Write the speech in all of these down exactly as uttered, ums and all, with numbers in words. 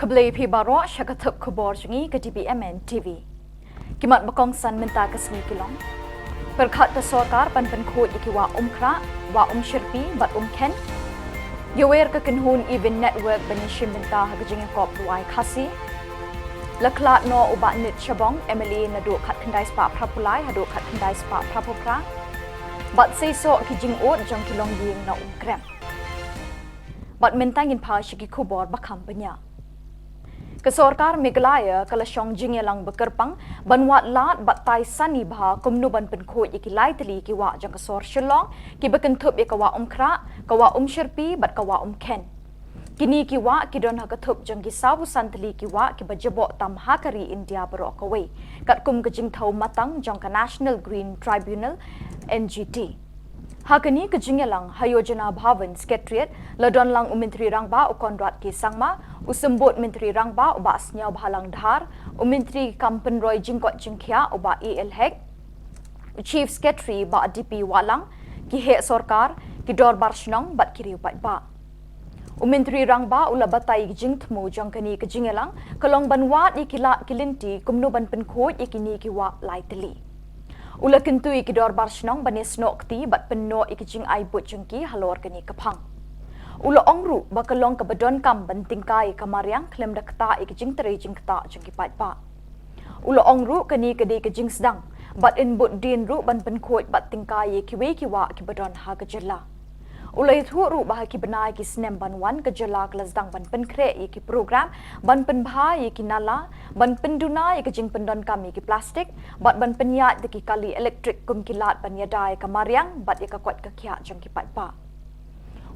Khublei phi baroh sha ka thup khubor jong ngi ka D B M N T V. Ki mat ba kongsan mynta ka sngi ki long: Pyrkhat ka sorkar ban pynkhuid ïa ki wah Umkhrah, wah Umshyrpi bad Umkhen. Ïawer ka kynhun Even Network ban ïashim bynta ha ka jingïakop duwai Khasi. La khlad noh u Bah Nit Shabong, M L A naduh khatkhyndai spah phra phew lai haduh khatkhyndai spah phra phew phra. Bad seisoh ki jingud jong ki longïing na Umkrem. Bad mynta ngin phai sha ki khubor ba kham bniah. Ka sorkar Meghalaya ka la shong jingïalang ba kyrpang ban wad lad bad tai sani bha kumno ban pynkhuid ïa ki lai tylli ki wah jong ka sor Shillong, kiba kynthup ïa ka wah Umkhrah, ka wah Umshyrpi bad ka wah Umkhen. Kine ki wah ki don ha ka thup jong ki saw phew san tylli ki wah kiba jaboh tam ha ka ri India baroh kawei, katkum ka jingthew matang jong ka National Green Tribunal, N G T. Ha kane ka jingïalang ha Yojana Bhavan Secretariat, la don lang u Myntri Rangbah u Conrad K Sangma, u Symbud Myntri Rangbah u Bah Sniawbhalang Dhar, u Myntri kam pynroi jingkoit jingkhiah u Bah A L Hek, u Chief Secretary Bah D P Wahlang, ki heh sorkar, ki dorbar shnong bad ki riew paidbah. U Myntri Rangbah u la batai ïa ki jingthmu jong kane ka jingïalang ka long ban wad ïa ki lad ki lynti kumno ban pynkhuid ïa kine ki wah lai tylli. U la kyntu ïa ki dorbar shnong ban ïasnoh kti bad pynnoh ïa ki jingai buit jong ki halor kane ka phang. U la ong ruh ba ka long kaba donkam ban tyngkai ïa ka mariang khlem da ktah ïa ki jingtrei jingktah jong ki paidbah. U la ong ruh kane ka dei ka jingsdang bad yn bud dien ruh ban pynkhuid bad tyngkai ïa kiwei ki wah kiba don ha ka jylla. U la ïathuh ruh ba ha ki bnai ki snem ban wan ka jylla ka la sdang ban pynkhreh ïa ki program ban pynbha ïa ki nala, ban pynduna ïa ka jingpyndonkam ïa ki plastik bad ban pynïaid da ki kali elektrik kum ki lad ban ïada ïa ka mariang bad ïa ka koit ka khiah jong ki paidbah.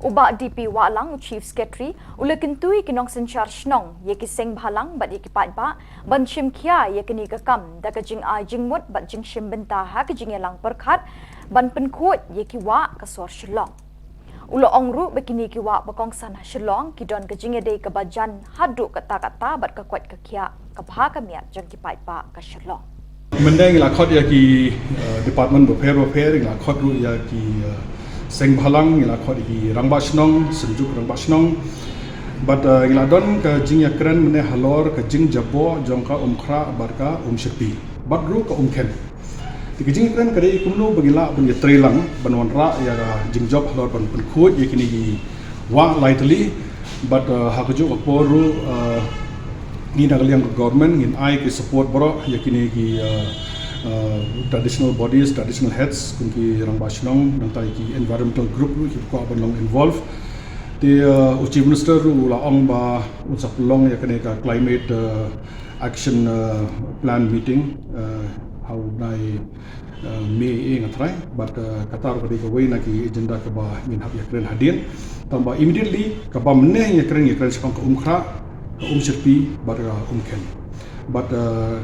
U Bah D P Wahlang, u Chief Secretary, u la kyntu ïa ki nongsynshar shnong, ïa ki seng bhalang bad ïa ki paidbah ban shim khia ïa kane ka kam da ka jingai jingmut bad jingshim bynta ha ka jingïalang pyrkhat ban pynkhuid ïa ki wah ka sor Shillong. U la ong ruh ba kine ki wah ba kongsan ha Shillong ki don ka jingïadei kaba jan haduh katta katta bad ka koit ka khiah ka bha ka miat jong ki paidbah ka Shillong. Mynne ngi la khot ïa ki, eh, department bapher bapher, ngi la khot ruh ïa ki, eh, seng bhalang, ngi la khot ïa ki rangbah shnong, synjuk rangbah shnong. Bad, eh, ngi la don ka jingïakren mynne halor ka jingjaboh jong ka Umkhrah bad ka Umshyrpi bad ruh ka Umkhen. Te ka jingïakren ka dei kumno ba ngi lah ban ïatreilang ban wanrah ïa ka jingjop halor ban pynkhuid ïa kine ki wah lai tylli. Bad, uh, ha kajuh ka por ruh, uh, ngi na ka liang ka government ngin ai ki support baroh ïa kine ki, uh, uh, traditional bodies, traditional heads, kum ki rangbah shnong, nangta ïa ki environmental group ruh kiba kwah ban long involve. Te, uh, u Chief Minister ruh u la ong ba un sa pynlong ïa kane ka climate, uh, action, uh, plan meeting, uh, ha u bnai, uh, May ïa nga trai, bad, uh, kata ruh ka dei kawei na ki agenda kaba ngin hap ïakren hadien. Tangba immediately kaba mynne ïakren, ïakren shaphang ka Umkhrah, ka Umshyrpi bad ka Umkhen. Bad, uh,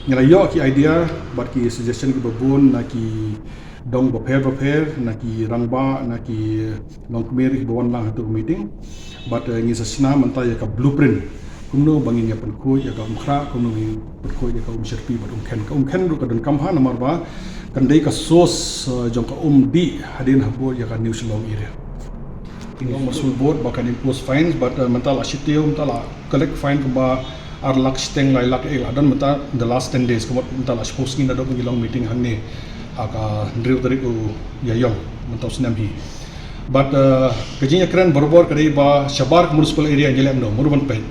ngi la ïoh ki idea bad ki suggestion kiba bun na ki dong bapher bapher, na ki rangbah, na ki longkmie kiba wan lang ha tu ka meeting. Bad, eh, ngi sa shna mynta ïa ka blueprint kumno ba ngin ïa pynkhuid ïa ka Umkhrah, kumno ngin pynkhuid ïa ka Umshyrpi bad Umkhen. Ka Umkhen ruh ka donkam bha namar ba kan dei ka source, eh, jong ka um dih hadien hapoh ïa ka New Shillong area. Ngi long ba shu bud ba kan impose fines, bad, eh, mynta la shitiew, mynta la collect fine kumba ar lak shiteng lai lak, eh, la don mynta in the last ten days, kumta mynta la shiphew sngi naduh ba ngi long meeting hangne ha ka hynriew tarik u Ïaïong mynta u snem hi. Bad, eh, ka jingïakren barabor ka dei ba shabar ka municipal area ngi leh kumno, mano ban peit.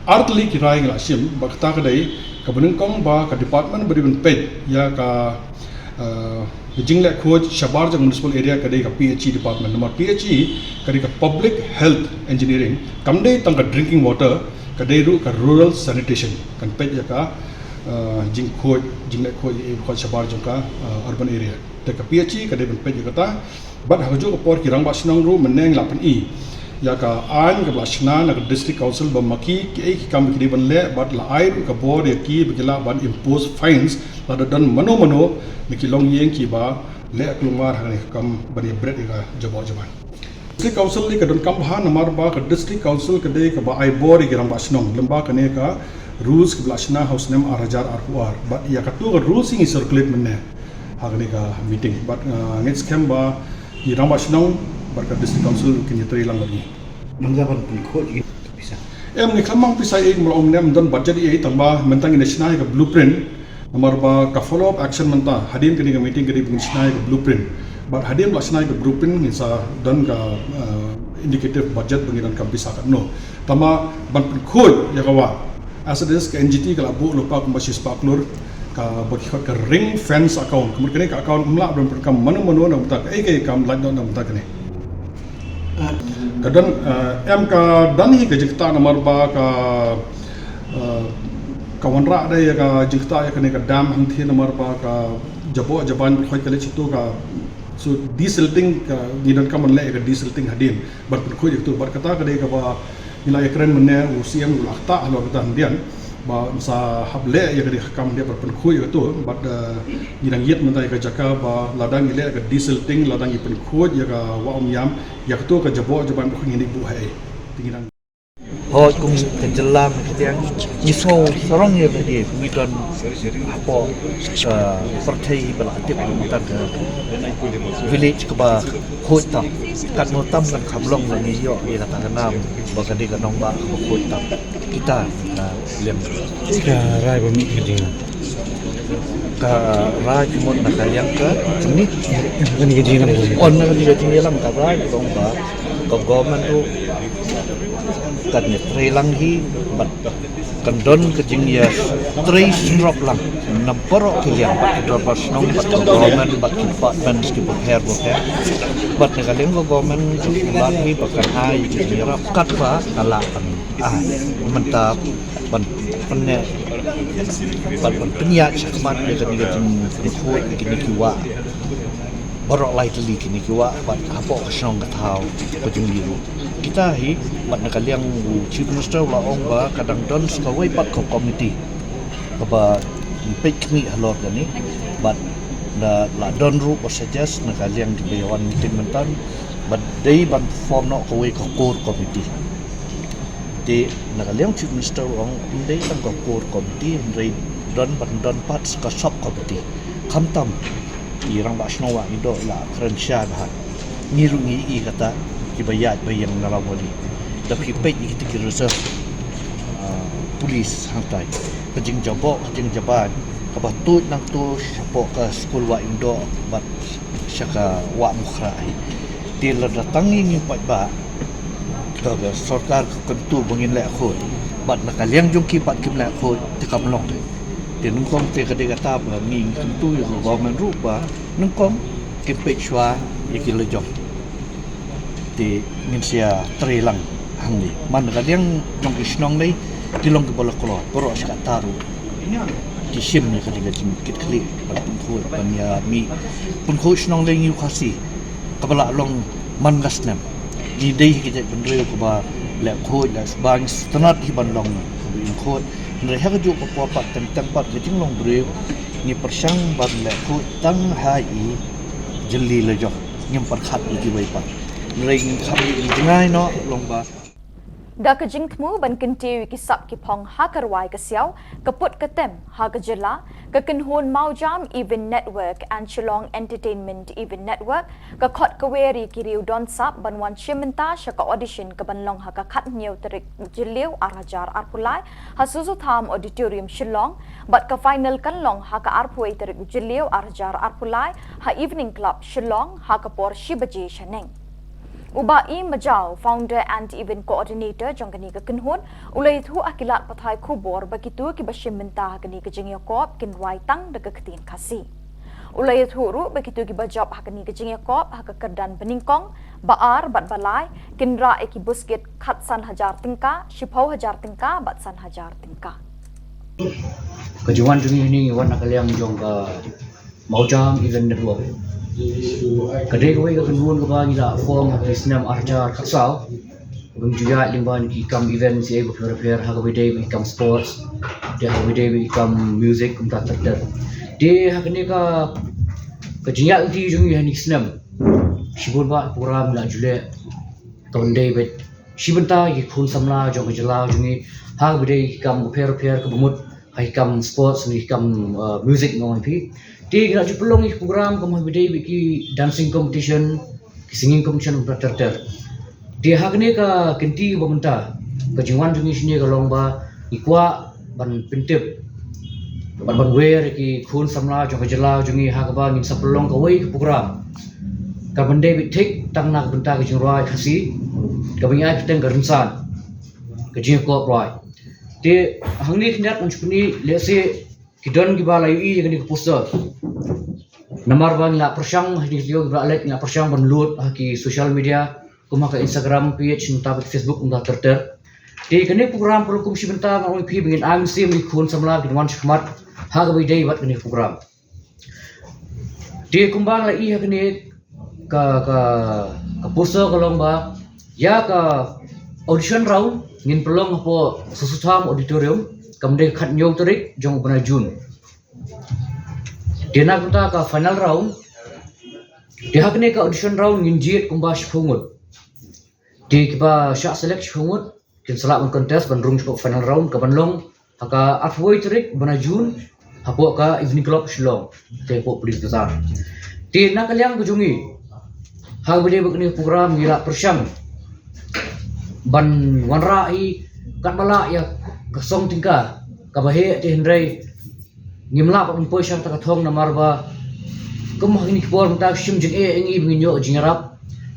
Ar tylli ki rai ngi la shim, bad kata ka dei kaba nyngkong ba ka department ba dei ban peit ïa ka, eh, ka jingleh khuid shabar jong municipal area ka dei ka P H E department. Namar P H E ka dei ka public health engineering, kam dei tang ka drinking water, ka dei ruh ka rural sanitation, kan peit ïa ka, eh, jingkhuid, jingleh khuid, eh, khuid shabar jong ka, eh, urban area. Te ka P H E ka dei ban peit ïa kata. Bad ha kajuh ka por ki rangbah shnong ruh mynne ngi la pyni ïa ka aiñ kaba la shna na ka District Council ba ma ki kiei ki kam ba ki dei ban leh, bad la ai ruh ka bor ïa ki ba ki lah ban impose fines lada don mano mano na ki longïing kiba leh kulmar ha kane ka kam ban ïa bret ïa ka jaboh jaban. District Council ka donkam bha namar ba ka District Council ka dei kaba ai bor ïa ki rangbah shnong lyngba kane ka rules kaba la shna ha u snem ar hajar arphew ar. Bad ïa katu ka rules ngi circulate mynne ha kane ka meeting. Bad, uh, ngeit skhem ba ki rangbah shnong bad ka District Council kin ïatrei lang bad ngi. Nang jaban pynkhuid ïa ki pisa. Em, ngi khlem mang pisa ei, mula ym don budget ei, tang ba mynta ngin shna ïa ka blueprint. Namar ba ka follow up action mynta hadien kane ka meeting ka dei ba ngin shna ïa ka blueprint. Bad hadien ba la shna ïa ka blueprint ngin sa don ka, eh, indicative budget ba ngin don ka pisa katno. Tang ba ban pynkhuid ïa ka wah, as it is, ka N G T ka la buh lypa kumba shispah klur kaba ki khot ka ring fence account. Ka mut kane ka account ym lah ban pyndonkam mano mano na bynta kaei kaei kam lait noh na bynta kane. Ka don, eh, em, ka don hi ka jingktah namar ba ka, eh, ka wanrah da ïa ka jingktah ïa kane ka dam hangthie namar ba ka jaboh jaban ba khoi ka leit sha tu ka, so desilting ka, ngi donkam ban leh ïa ka desilting hadien ban pynkhuid ïa ka tu. Bad kata ka dei kaba ngi la ïakren mynne, u C M u la ktah halor kata hyndian ba ngin sa hap leh ïa ka dei ka kam hyndian ban pynkhuid ïa ka tu. Bad, eh, ngi dang ïit mynta ïa ka jaka ba lada ngi leh ïa ka desilting, lada ngi pynkhuid ïa ka wah Umïam, ïa ka tu ka jaboh jaban ba khoi ngin ïa buh ha ei. Te ngi dang Hooid, kum ka jylla mynta ka liang ngi sngew sarong ïa lade, ngi don hapoh, eh, pyrthei ba la tip mynta ka village kaba khuid tam. Katno tam kan kham long, la ngi ïoh ïa kata ka nam ba ka dei ka nongbah kaba khuid tam. Kita, eh, liang. Ka rai ba mih ka jing. Ka rai ka mut na ka liang ka jingim. Kane ka jingïalam. Oh, na kane ka jingïalam ka rai ka long ba ka government ruh kan ïatrei lang hi bad kan don ka jingïatrei synrop lang na baroh ki liang, bad ki dorbar shnong, bad ka government, bad ki departments kiba pher bapher. Bad na ka liang ka government ruh ka rai hi ba kan ai ka jingïarap katba ka lah kan ai. Mynta ban pyneh, ban, ban pynïaid shakhmat ïa kane ka jingpynkhuid ïa kine ki wah. Baroh lai tylli kine ki wah, bad hapoh ka shnong ka thaw ka jong ngi ruh. Kita hi, bad na ka liang u Chief Minister u la ong ba ka dang don sa kawei pat ka committee kaba peit kane halor kane, bad la don ruh ba suggest na ka liang kiba ïa wan meeting mynta, ba dei ban form noh kawei ka core committee. Te na ka liang Chief Minister u ong ym dei tang ka core committee, hynrei don ban don pat sa ka sub committee. Khamtam ki rangbah shnong Wah Iwduh la kren shai bha. Ngi ruh ngi ïohi kata, kiba ïaid ba ïeng na Rawabuaid. Da phi peit ïa kita ki reserve, ah, police hangtai, ka jingjaboh ka jingjabai kaba tuid nangta shapoh ka skul Wah Iwduh bad sha ka Wah Mukhra hi. Te lada tang ngi ngim paidbah, ka, ka sorkar ka kyntu ba ngin leh khuid, bad na ka liang jong ki pat kim leh khuid, te kam long. Te nyngkong te ka dei kata ba ngi kyntu ïa ka government ruh ba nyngkong kin peit shuwa ïa ki la jong. Te ngin sa ïatrei lang hangne. Man ka liang jong ki shnong lei ki long kiba la kloi, baroh shi katta ruh ki shim ïa ka dei ka jingkitkhlieh ban pynkhuid, ban ïa mih pynkhuid shnong lei Hynñiewkhasi kaba la long man ka snem. Ngi dei hi ka jaitbynriew kaba leh khuid leh sbang, sngewtynnat hi ban long khuid. Hynrei ha kajuh ka por pat teng teng pat ka jinglong briew ngi pyrshang ban leh khuid tang ha i jylli la jong, ngim pyrkhat ïa kiwei pat. Hynrei ngi kham ïa i jngai noh long ba Da ka jingthmu ban kyntiew ïa ki sap ki phong ha ka rwai ka siaw, ka put ka tem ha ka jylla, ka kynhun Mawjam Event Network and Shillong Entertainment Event Network, ka khot kawei ïa ki riew don sap ban wan shim bynta sha ka audition kaban long ha ka khathynñiew tarik Jylliew ar hajar arphew lai ha Soso Tham Auditorium Shillong, bad ka final kan long ha ka arphew wei tarik Jylliew ar hajar arphew lai ha Evening Club Shillong ha ka por shi baje shaneng. U Bah E Majaw, Founder and Event Coordinator jong kane ka kynhun, u la ïathuh ha ki lad pathai khubor ba kito kiba shim bynta ha kane ka jingïakop kin rwai tang da ka ktien Khasi. U la ïathuh ruh ba kito kiba jop ha kane ka jingïakop ha ka kyrdan banyngkong, ba ar bad ba lai kin rah ïa ki buskit khatsan hajar tyngka, shiphew hajar tyngka bad san hajar tyngka. Ka jingwan jong ngi hangne ngi wan na ka liang jong ka Mawjam Event Network. Ka dei kawei ka kynhun kaba ngi la form ha ki snem ar hajar khatsaw. Kaba ngi ju ïaid lyngba ki kam event kiei kiei bapher bapher, ha kaba ïadei bad ki kam sports, te ha kaba ïadei bad ki kam music kumta ter ter. Te ha kane ka, ka jingïaid lynti jong ngi ha kine ki snem, shibun bah ki program ngi la ju leh. Tang dei bad shi bynta ki khun samla jong ka jylla jong ngi ha kaba ïadei ki kam bapher bapher, kaba mut ha ki kam sports ne ki kam, uh, music, nga ong ïa phi. Te ngi la ju pynlong ïa ki program kum ha kaba ïadei bad ki dancing competition, ki singing competition kumta ter ter. Te ha kane ka kynti ba mynta Ka jingwan jong ngi shane ka long ba ngi kwah ban pyntip, ban ban wer ki khun samla jong ka jylla jong ngi ha kaba ngin sa pynlong kawei ka program ka ban dei beit thik tang na ka bynta ka jingrwai Khasi, ka ban ai kyrteng ka rynsan, ka jingkop rwai. Te hangne khyndiat ngan shu pyni, lehse ki don kiba la ïohi ïa kane ka poster. Namar ba ngi la pyrshang, ha kine ki taïew kiba la leit ngi la pyrshang ban load ha ki social media, kum ha ka Instagram page, nangta bad Facebook, nangta ter ter. Te kane ka program ka long kum shi bynta, nga ong ïa phi ba ngin ai mynsiem ïa ki khun samla ba kin wan shakhmat ha kaba ïadei bad kane ka program. Te kumba nga la ïohi ha kane ka, ka, ka poster ka long ba ïa ka audition round ngin pynlong hapoh Sossotham Auditorium, kam dei ka khathynñiew tarik jong u bnai June. Te na ka bynta ka final round, te ha kane ka audition round ngin jied kumba shiphew ngut. Te kiba shah select shiphew ngut kin sa lah ban contest ban rung shapoh final round ka ban long ha ka arphew wei tarik bnai June hapoh ka Evening Club Shillong, te hapoh Police Bazar. Te na ka liang ka jong ngi, ha kaba ïadei bad kane ka program ngi la pyrshang ban wanrah hi katba lah ïa ka song tyngka kaba heh, te hynrei ngim lah ban poi sha kata ka thong namar ba kum ha kine ki por mynta ka shim jingeh ïa ngi ba ngin ïoh jingïarap.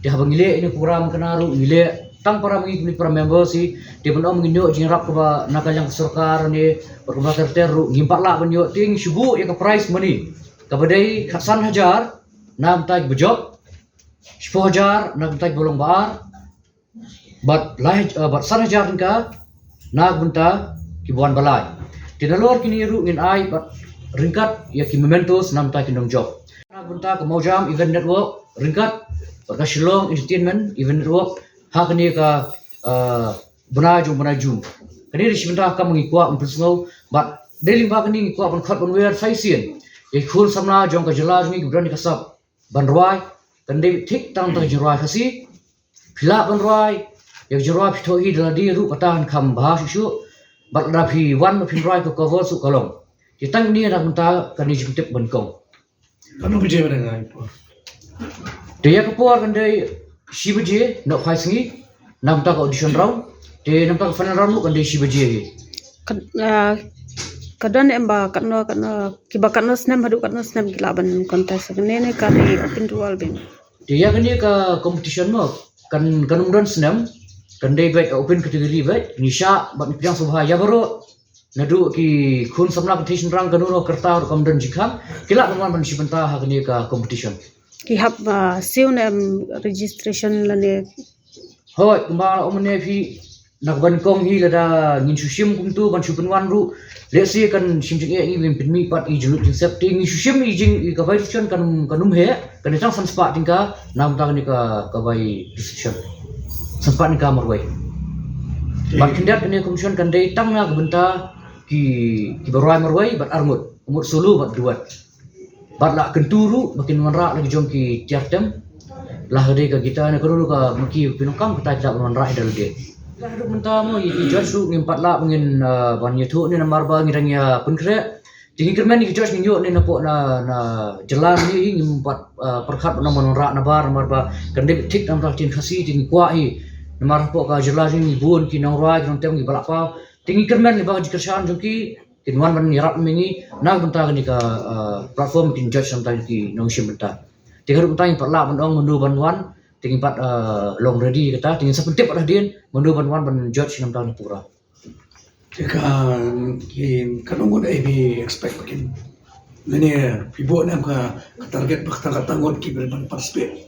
Te haba ngi leh ïa kane ka program kane ruh ngi leh tang para ma ngi, kine para members hi. Te ban ong ngin ïoh jingïarap kaba na ka liang ka sorkar ne bad kaba ter ter ruh ngim pat lah ban ïoh. Te ngi shu buh ïa ka prize money kaba dei khatsan hajar na ka bynta kiba jop, shiphew hajar na ka bynta kiba long ba ar, bad lai, eh, bad san hajar tyngka na ka bynta kiba wan ba lai. Te nalor kine ruh ngin ai bad ryngkat ïa ki mementos na ka bynta ki nongjop. Na ka bynta ka Mawjam Event Network ryngkat bad ka Shillong Entertainment Event Network ha kane ka, eh, bnai jong u bnai June. Kane dei shi bynta kaba ngi kwah ban pynsngew bad dei lyngba kane ngi kwah ban khot ban wer sa shisien ïa ki khun samla jong ka jylla jong ngi kiba don ïa ka sap ban rwai, kan dei thik tang tang jingrwai Khasi. Phi lah ban rwai ïa ka jingrwai phi thoh hi da lade ruh kata kan kham bha shuh shuh. Bad lada phi wan ba phin rwai ka cover ruh ka long. Te tang kine na ka bynta kane jingtip ba nyngkong. Katno baje ba dang ai por? Te ïa ka por kan dei shi baje nohphai sngi na ka bynta ka audition round. Te na ka bynta ka final round ruh kan dei shi baje hi. Ka, ah, ka don em ba katno, katno, kiba katno snem haduh katno snem ki lah ban contest? Kane ne ka dei open to all beit? Te ïa kane ka competition mo kan, kan ym don snem, kan dei beit open category beit. Ngi shah bad ngi pdiang sngewbha ïa baroh, naduh ki khun samla kynthei shynrang, kano kano ka rta ruh kam don jingkhang, ki lah ban wan ban shim bynta ha kane ka competition. Ki hap, ah, siew ne em registration lane? Hooid, kumba la ong mynne phi, na kaba nyngkong hi lada ngin shu shim kumto ban shu pynwan ruh, lehse kan shim jingeh ïa ngi ban pynmih pat ïa ki jinglut jingsep. Te ngi shu shim ïa ki jing, ïa ka bai ruh kan, kan ym heh, kan dei tang san spah tyngka na ka bynta kane ka, ka bai registration. San spah tyngka marwei. Bad khyndiat kane ka competition kan dei tang na ka bynta ki, kiba rwai marwei bad arngut, ngut solo bad duet. Bad la kyntu ruh ba kin wanrah la ki jong ki tiar tem. La ka dei ka guitar ne kano kano ka maki pynlong kam, kata ki lah ban wanrah ïa da lade. La haduh mynta mo ïa ki judge ruh ngim pat lah ba ngin, ah, ban ïathuh ne namar ba ngi dang ïa pynkhreh. Te ngi kyrmen ïa ki judge ngin ïoh ne napoh na, na jylla ne, ngim pat, ah, pyrkhat ban ong ban wanrah nabar namar ba kan dei thik namar ka ktien Khasi. Te ngi kwah hi namar hapoh ka jylla jong ngi bun ki nongrwai ki nongtem kiba la paw. Te ngi kyrmen lyngba ka jingkyrshan jong ki kin wan ban ïarap ïa ngi na ka bynta kane ka, ah, platform kin judge na ka bynta ki nongshim bynta. Te ka ruh mynta ngim pat lah ban ong mano ban wan, te ngim pat, ah, long ready kata, te ngin sa pyntip pat hadien mano ban wan ban judge na ka bynta kane ka program. Te ka, ki, katno ngut phi expect ba kin, lane phi buh ne em ka, ka target ba kata, kata ngut kiba ban participate?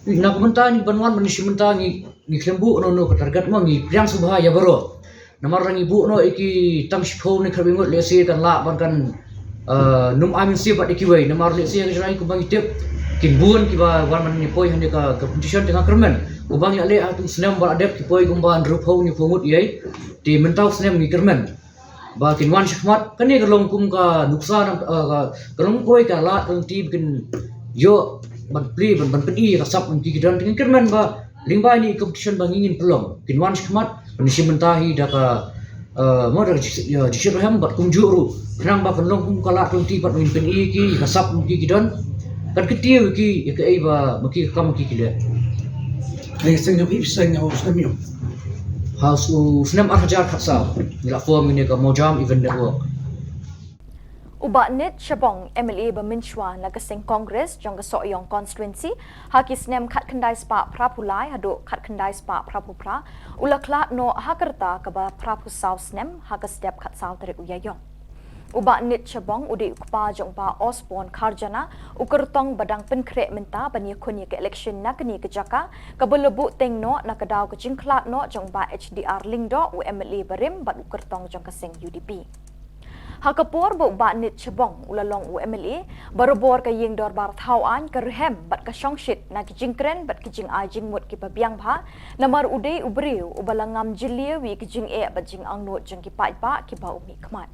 Na ka bynta ngi ban wan ban shim bynta ngi, ngi khlem buh no no ka target mo, ngi pdiang sngewbha ïa baroh. Namar lada ngi buh noh ïa ki tang shiphew ne khatwei ngut, lehse kan lah ban kan, eh, nym ai mynsiem bad ïa kiwei. Namar lehse ka jylla kumba ngi tip kin bun kiba wan ban ïa poi ha kane ka competition. Te nga kyrmen kumba ngi la leh ha katu ka snem ba la dep ki poi kumba hynriewphew hynñiewphew ngut ïa. Te mynta u snem ngi kyrmen ba kin wan shakhmat. Kane ka long kum ka nuksa na, eh, ka, ka long kawei ka lad ka lynti ba kin ïoh ban plie, ban, ban pyni ïa ka sap jong ki ki don. Te ngi kyrmen ba lyngba ine i competition ba ngi ngin pynlong, kin wan shakhmat, ban shim bynta hi da ka, eh, mo da ka jingshit, ïa, jingshitrhem bad kumjuh ruh khnang ba kan long kum ka lad ka lynti bad ngin pyni ïa ki ïa ka sap jong ki ki don. Kan kyntiew ïa ki ïa kaei ba ma ki ka kam ma ki ki leh. Ai seng jong phi, seng jong phi. Ha u snem ar hajar khatsaw, ngi la form ïa kane ka Mawjam Event Network. U Bah Nit Shabong, M L A ba mynshuwa na ka seng Congress jong ka Sohiong constituency, ha ki snem khatkhyndai spah phraphew lai haduh khatkhyndai spah phraphew phra, u la khlad noh ha ka rta kaba phraphew saw snem ha ka step khatsaw tarik u Ïaïong. U Bah Nit Shabong u dei u kpa jong u Bah Osborne Kharjana, u kyrtong ba dang pynkhreh mynta ban ïakhun ïa ka election na kane ka jaka, kaba la buh teng noh na ka daw ka jingkhlad noh jong u Bah H D R Lyngdoh, u M L A barim bad u kyrtong jong ka seng U D P. Ha ka por ba u Bah Nit Shabong u la long u M L A, barabor ka ïing dorbar thaw aiñ ka rhem bad ka shongshit na ki jingkren bad ki jingai jingmut kiba biang bha, namar u dei u briew uba la ngam jylliew ïa ki jingeh bad jingangnud jong ki paidbah kiba u mihkhmat.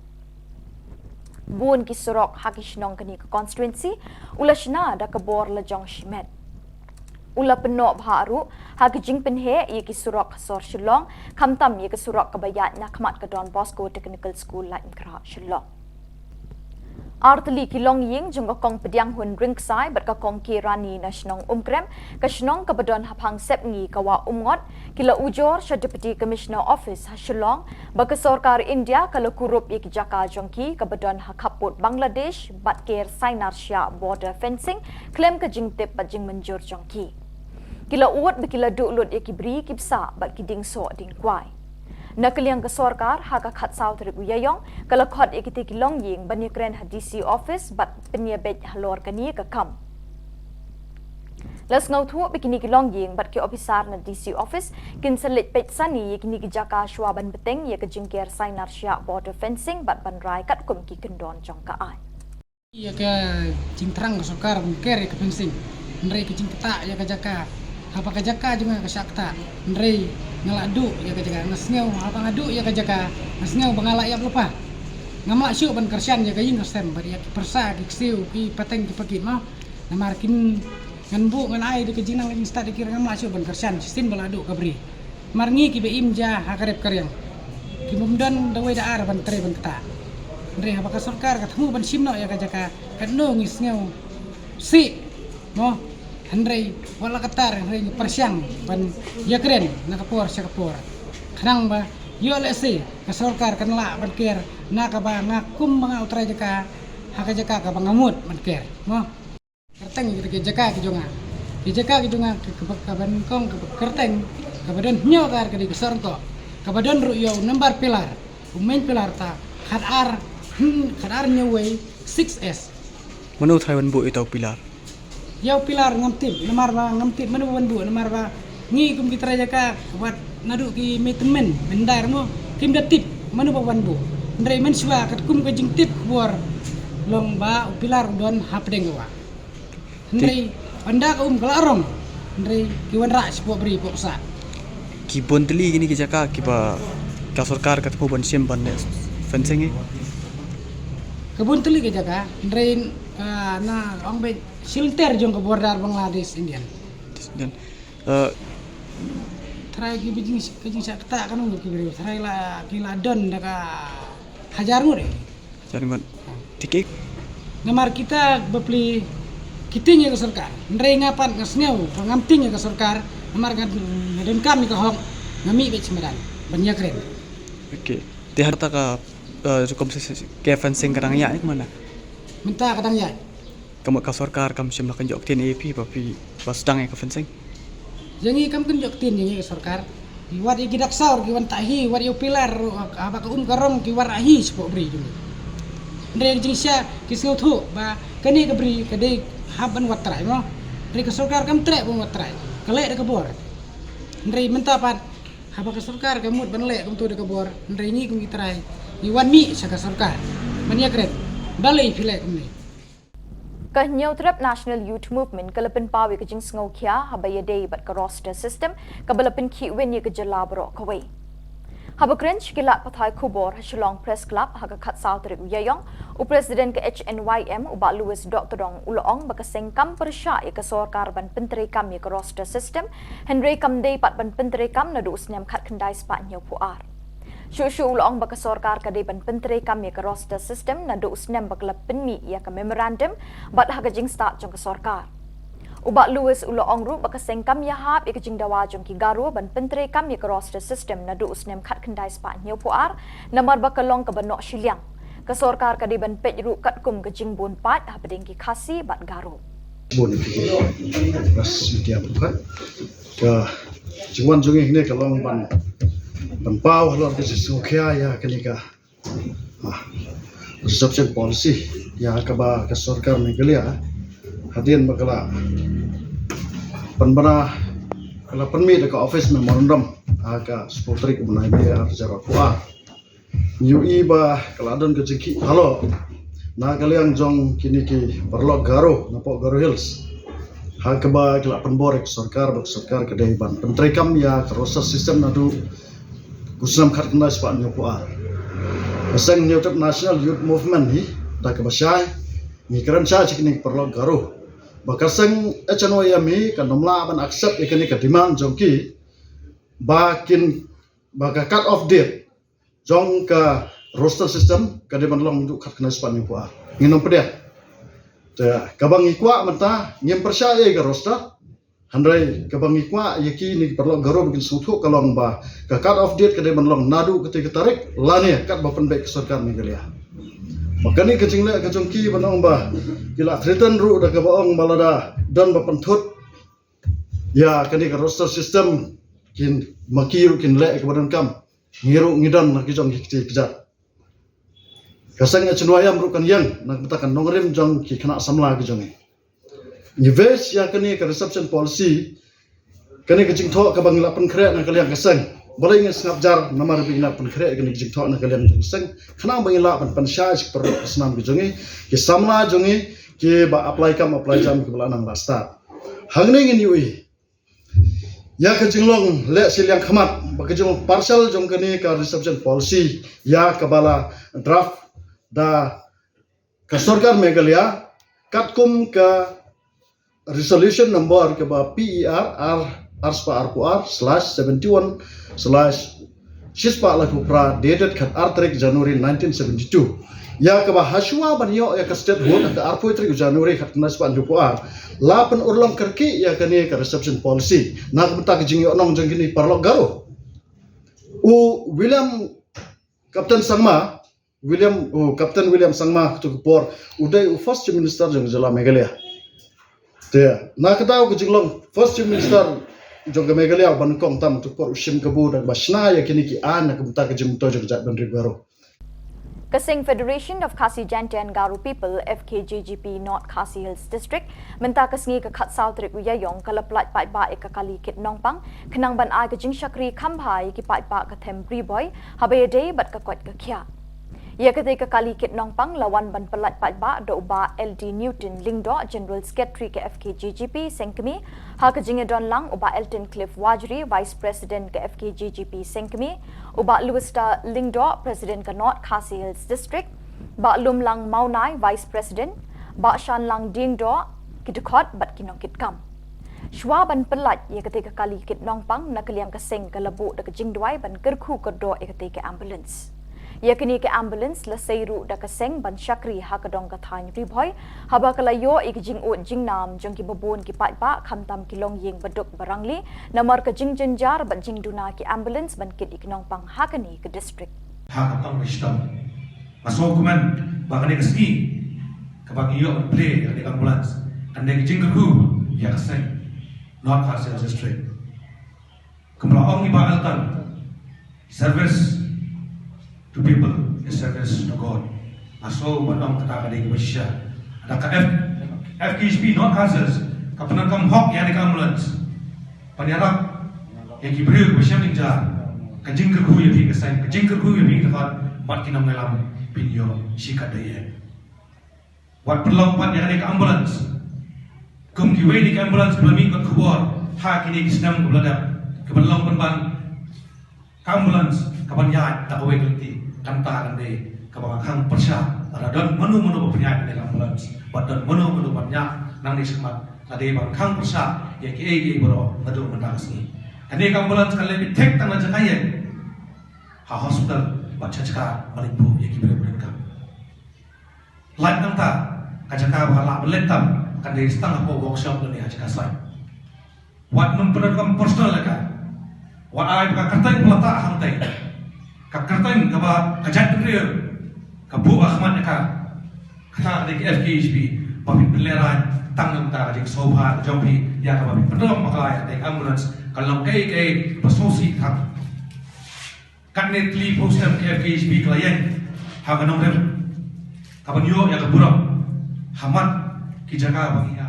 Bun ki surok ha ki shnong kane ka constituency u la shna da ka bor la jong shimet. U la pynnoh bha ruh ha ki jingpynheh ïa ki surok ha sor Shillong, khamtam ïa ka surok kaba ïaid na khmat ka Don Bosco Technical School, Laitumkhrah, Shillong. Artylli ki longïing jong ka Kong Pdianghun Ryngksai bad ka Kong K Rani na shnong Umkrem, ka shnong kaba don haphang Sepngi ka Wah Umngot, ki la ujor sha Deputy Commissioner Office ha Shillong ba ka sorkar India ka la kurup ïa ki jaka jong ki kaba don ha khappud Bangladesh bad ker sainar shiah, border fencing, khlem ka jingtip bad jingmynjur jong ki. Ki la ud ba ki la duh lut ïa ki bri ki bsah bad ki dieng soh dieng kwai. Na ka liang ka sorkar, ha ka khatsaw tarik u Ïaïong ka la khot ïa kita ki longïing ban ïakren ha D C office bad pynïabeit halor kane ka kam. La sngewthuh ba kine ki longïing bad ki ophisar na D C office kin sa leit peit sani ïa kine ki jaka shuwa ban bteng ïa ka jingker sainar shiah, border fencing bad ban rai katkum ki kyndon jong ka aiñ. Ïa ka jingthrang ka sorkar ban ker ïa ka fencing, hynrei ka jingktah ïa ka jaka, haba ka jaka jong nga ka shah ktah, hynrei nga la duh ïa ka jaka, nga sngew haba nga duh ïa ka jaka, nga sngew ba nga la ïap lypa. Ngam lah shuh ban kyrshan ïa ka ïing ka sem bad ïa ki pyrsa, ki ksiew, ki pateng, ki pakit, mo. Namar kin, ngan buh ngan ai da ka jingnang ka jingstad ïa ki, ngam lah shuh ban kyrshan shisien ba la duh ka bri. Namar ngi kiba im ja ha ka rep ka riang, ki bym don da wei da ar ban trei ban ktah. Hynrei haba ka sorkar ka thmu ban shim noh ïa ka jaka, katno ngi sngew sih, mo. Hynrei wat la katta hynrei ngi pyrshang ban ïakren na ka por sha ka por, khnang ba ïoh lehse ka sorkar kan lah ban ker na kaba nga kum ba nga u trai jaka, ha ka jaka kaba nga mut ban ker, mo. Kyrteng ïa kita ki jaka ki jong nga. Ki jaka ki jong nga ki, kaba, kaba nyngkong kaba kyrteng, kaba don hynñiew kar ka dei ka Sorngkoh, kaba don ruh ïa u number pillar, u main pillar ta khat ar, hmm, khat ar hynñiew wei six S. Mano u trai ban buh ïa uta u pillar? Ïa u pillar ngam tip, namar ba ngam tip mano ban buh, namar ba ngi kum ki trai jaka wat naduh ki mei tymmen, myndai mo, kim da tip mano ba wan buh. Hynrei mynshuwa katkum ka jingtip khubor long ba u pillar u don hapdeng ka wah. Hynrei ynda ka um ka la rong, hynrei ki wanrah shapoh bri poh ksah. Ki bun tylli kine ki jaka kiba ka sorkar ka thmu ban shim ban leh fencing, eh? Ka bun tylli ki jaka, hynrei, ah, na ong ba shilynter jong ka border Bangladesh Indian. Indian. Eh, trai ki ba jing, ka jingshah ktah ka nong ki briew. Trai la, ki la don da ka hajar ngut, eh. Hajar ngut. Te ki, namar kita bapli ki tieng ïa ka sorkar. Hynrei nga pat nga sngew ba ngam tieng ïa ka sorkar. Namar nga, nga donkam ïa ka hok, nga mih beit sha madan ban ïakren. Okay. Te hata ka, eh, rukom se, se, ka fencing ka dang ïaid kumno? Mynta ka dang ïaid. Ka mut ka sorkar kam shym la kynjoh ktien ïa phi ba phi ba sdang ïa ka fencing? Ïa ngi kam kynjoh ktien ïa ngi ka sorkar. Ki wad ïa ki daksaw ki wan tah hi, wad ïa u pillar, haba ka um ka rong ki wanrah hi shapoh bri jong ngi. Hynrei ka jingshah ki sngewthuh ba kane ka bri ka dei hap ban wad trai, mo. Hynrei ka sorkar kam treh ban wad trai. Ka leh da ka bor. Hynrei mynta pat haba ka sorkar ka mut ban leh kumto da ka bor, hynrei ngi kum ki trai ngi wan mih sha ka sorkar ban ïakren. Balei phi leh kumne? Ka Hynñiewtrep National Youth Movement ka la pynpaw ïa ka jingsngewkhia haba ïadei bad ka roster system kaba la pynkhih win ïa ka jylla baroh kawei. Haba kren sha ki lad pathai khubor ha Shillong Press Club ha ka khatsaw tarik u Ïaïong, u President ka H N Y M, u Bah Louis Dohtdong, u la ong ba ka seng kam pyrshah ïa ka sorkar ban pyntreikam ïa ka roster system, hynrei kam dei pat ban pyntreikam naduh u snem khatkhyndai spah hynñiewphew ar. Shuh shuh u la ong ba ka sorkar ka dei ban pyntreikam ïa ka roster system naduh u snem ba ka la pynmih ïa ka memorandum bad ha ka jingstad jong ka sorkar. U Bah Lewis u la ong ruh ba ka seng kam ïahap ïa ka jingdawa jong ki Garo ban pyntreikam ïa ka roster system naduh u snem khatkhyndai spah hynñiewphew ar, namar ba ka long kaba noh shiliang. Ka sorkar ka dei ban peit ruh katkum ka jingbun paid hapdeng ki Khasi bad Garo. Bun ïa phi ki press media pyrkhat. Ka jingwan jong ngi hangne ka long ban, ban paw halor ka jingsngewkhia ïa kane ka, ah, reservation policy ïa kaba ka sorkar Meghalaya hadien ba ka la pynbna, ka la pynmih da ka office memorandum ha ka shiphew tarik u bnai May ar hajar arphew ar. Ngi ïohi ba ka la don ka jingkhih palat na ka liang jong kine ki paralok Garo napoh Garo Hills ha kaba ki la pynbor ïa ka sorkar ba ka sorkar ka dei ban pyntreikam ïa ka roster system naduh u snem khatkhyndai spah hynñiewphew ar. Ka seng United National Youth Movement hi da kaba shai ngi kren shai sha kine ki paralok Garo ba ka seng H N Y M hi kan ym lah ban accept ïa kane ka demand jong ki ba kin, ba ka cut off date jong ka roster system ka dei ban long naduh khatkhyndai spah hynñiewphew ar. Ngin ym pdiang. Te kaba ngi kwah mynta ngim pyrshah ïa ka roster. Hynrei kaba ngi kwah ïa kine ki paralok Garo ba kin sngewthuh ka long ba ka cut off date ka dei ban long naduh katei ka tarik lane katba pynbeit ka sorkar Meghalaya. Ba kane ka jingleh ka jong ki ban ong ba ki la threaten ruh da kaba ong ba lada don ba pynthut ïa kane ka roster system kin, ma ki ruh kin leh kaba donkam. Ngi ruh ngi don ha ki jong ki kti kjat. Ka seng H N Y M ruh kan ïeng na ka bynta ka nongrim jong ki khynnah samla ki jong ngi. Ngi base ïa kane ka reservation policy, kane ka jingthoh kaba ngi la pynkhreh na ka liang ka seng. Balei ngi sngap jar namar ba ngi la pynkhreh kane ka jingthoh na ka liang jong ka seng, khnang ba ngi lah ban pynshai sha ki paralok ki snam ki jong ngi, ki samla jong ngi kiba apply kam apply jam kiba la nang la stad. Hangne ngin ïohi ïa ka jinglong leh shiliang khmat bad ka jinglong partial jong kane ka reservation policy ïa kaba la draft da ka sorkar Meghalaya katkum ka resolution number kaba P E R ar, ar spah arphew ar slash seventy one slash shispah laiphew phra, dated khatar tarik January nineteen seventy two. Ïa kaba hashwa ban ïoh ïa ka statehood ha ka arphew tarik January khatkhyndai spah hynñiewphew ar, la pynurlong kyrkieh ïa kane ka reservation policy na ka bynta ka jingïohnong jong kine paralok Garo. U William, Captain Sangma, William, oh, Captain William Sangma, katto ka por u dei u First Chief Minister jong ka jylla Meghalaya. Te na kata ka jinglong First Chief Minister jong ka Meghalaya, u ba nyngkong tam, katto ka por u shim kabu da kaba shna ïa kine ki aiñ na ka bynta ka jingmyntoi jong ka jaitbynriew Garo. Ka seng Federation of Khasi Jaintia and Garo People, F K J G P, North Khasi Hills District mynta ka sngi ka khatsaw tarik u Ïaïong ka la pyllait paidbah ïa ka kali kit nongpang khnang ban ai ka jingshakri kham bha ïa ki paidbah ka them Ri Bhoi haba ïadei bad ka koit ka khiah. Ïa katei ka kali kit nongpang la wan ban pyllait paidbah da u Bah L D Newton Lyngdoh, General Secretary ka F K J G P Sengkmie, ha ka jingïadon lang u Bah Elton Cliff Wajri, Vice President ka F K J G P Sengkmie, u Bah Lewis Star Lyngdoh, President ka North Khasi Hills District, Bah Lumlang Mawnai, Vice President, Bah Shanlang Diengdoh, ki dkhot bad ki nongkitkam. Shuwa ban pyllait ïa katei ka kali kit nongpang, na ka liang ka seng ka la buh da ka jingduwai ban kyrkhu kyrdoh ïa katei ka ambulance. Ïa kane ka ambulance la sei ruh da ka seng ban shakri ha ka dong ka thaiñ Ri Bhoi, haba ka la ïoh ïa ka jingud jingnam jong kiba bun ki paidbah, khamtam ki longïing baduk barangli, namar ka jingjynjar bad jingduna ki ambulance ban kit ïa ki nongpang ha kane ka district. Ha ka tang ka shitom. Nga sngewkmen ba kane ka sngi kaba ngi ïoh ban plie ïa kane ka ambulance kan dei ka jingkyrkhu ïa ka seng North Khasi Hills District. Kumba la ong i Bah Elton, service to people is service to God. Nga sngew ban ong kata ka dei kaba shisha. Lada ka F, F K J P North Khasi Hills ka pyndonkam hok ïa kane ka ambulance ban ïarap ïa ki briew kiba shem jynjar, ka jingkyrkhu ïa phi ka seng, ka jingkyrkhu ïa phi ka dkhot bad ki nongïalam phin ïoh shi katdei. Wat pynlong pat ïa kane ka ambulance kum kiwei de ki ambulance kiba la mih kot khubor ha kine ki snem kiba la dep, kiban long pynban ka ambulance kaban ïaid da kawei ka lynti. Kata kan dei kaba nga khang pyrshah, lada don mano mano ba pynïaid kane ka ambulance, bad don mano mano ban ïaid nangne shakhmat, nga dei ban khang pyrshah ïa kiei kiei baroh naduh mynta ka sngi. Kane ka ambulance kan leit beit thik tang na jaka ïeng ha hospital bad sha jaka ban leit buh ïa ki briew ba donkam. Lait nangta ka jaka ba ka lah ban leit tam Kan dei tang hapoh workshop lane ha jaka site. Wat nym pyndonkam personal ïa ka. Wat ai ba ka kyrteng ba la tah hangtei. Ka kyrteng kaba ka jaitbynriew ka buh ha khmat ïa ka. Kata ka dei ka F K H P ba phin pynlehraiñ tang na ka bynta ka jingsngewbha ka jong phi ïa kaba phin pyndonkam bakla ïa ka ambulance, kan long kaei kaei ba sngewsih tang. Katne tylli phew snem ka F K H P ka la ïeng ha ka nongrim kaban ïoh ïa ka burom ha mat ki jaka ba ngi ïa.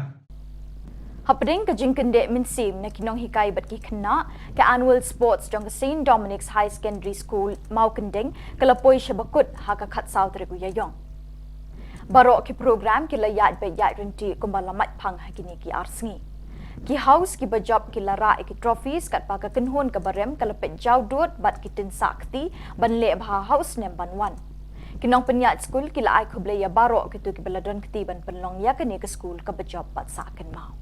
Hapdeng ka jingkyndit mynsiem na ki nonghikai bad ki khynnah, ka Annual Sports jong ka Saint Dominic's High Secondary School Mawkyndeng ka la poi sha ba kut ha ka khatsaw tarik u Ïaïong. Baroh ki program ki la ïaid beit ïaid ryntih kumba la mait phang ha kine ki ar sngi. Ki house kiba jop ki la rah ïa ki trophies katba ka kynhun kaba rem ka la peit jaw dud bad ki tynsah kti ban leh bha ha u snem ban wan. Ki nongpynïaid skul ki la ai khublei ïa baroh kito kiba la don kti ban pynlong ïa kane ka skul kaba jop bad sah kynmaw.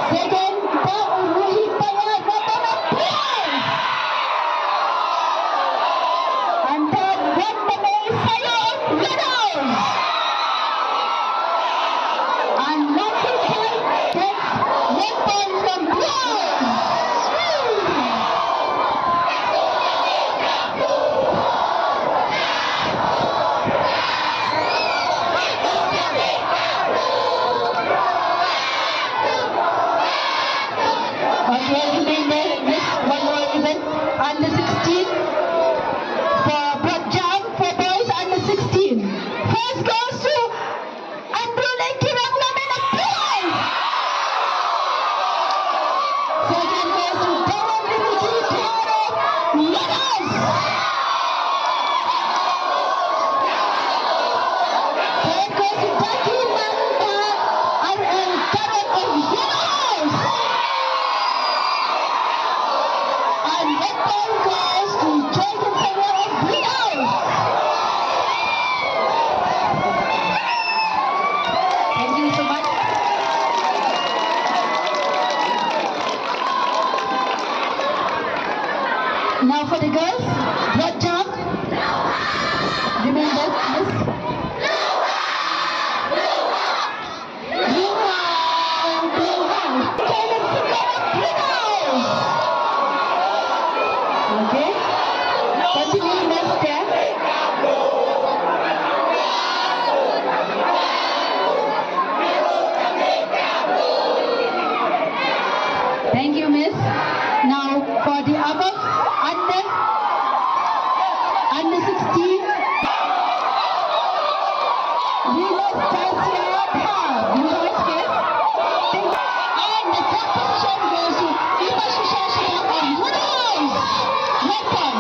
Second, Bah Ruhi Payat, Batam, applause. And third, Bah Mei Sayo of Ladau. And last five, Bah Lepon from Bro. Okay, giving the next one more event. Under sixteen for broad jump for boys under sixteen. First goes to Andrew Lengkirang, Lamin, applause. Second goes to Darren Rimuji, Taro, Lamin. Third goes to Taki Mangta, R L Darren of Yellow House. And Lepon goes to Joy Kinsella of Green House. Thank you so much. Now for the girls, broad jump. Remember, miss? Okay. Continue, next step. Thank you, miss. Now, for the above, under, under sixteen, Venus Dacia Dhar, you heard, yes? Thank you. And the third position goes to Eva Shusha Shah of Mudai. Welcome.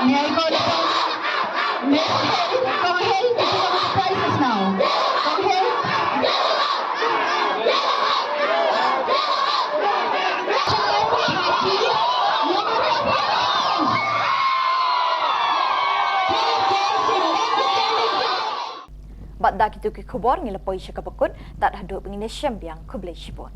May I call upon Miss Hale, Kong Hale, to give us prizes now. Kong Hale. Bad da kito ki khubor ngi la poi sha kaba kut, tad haduh ba ngin ïashem biang, khublei shibun.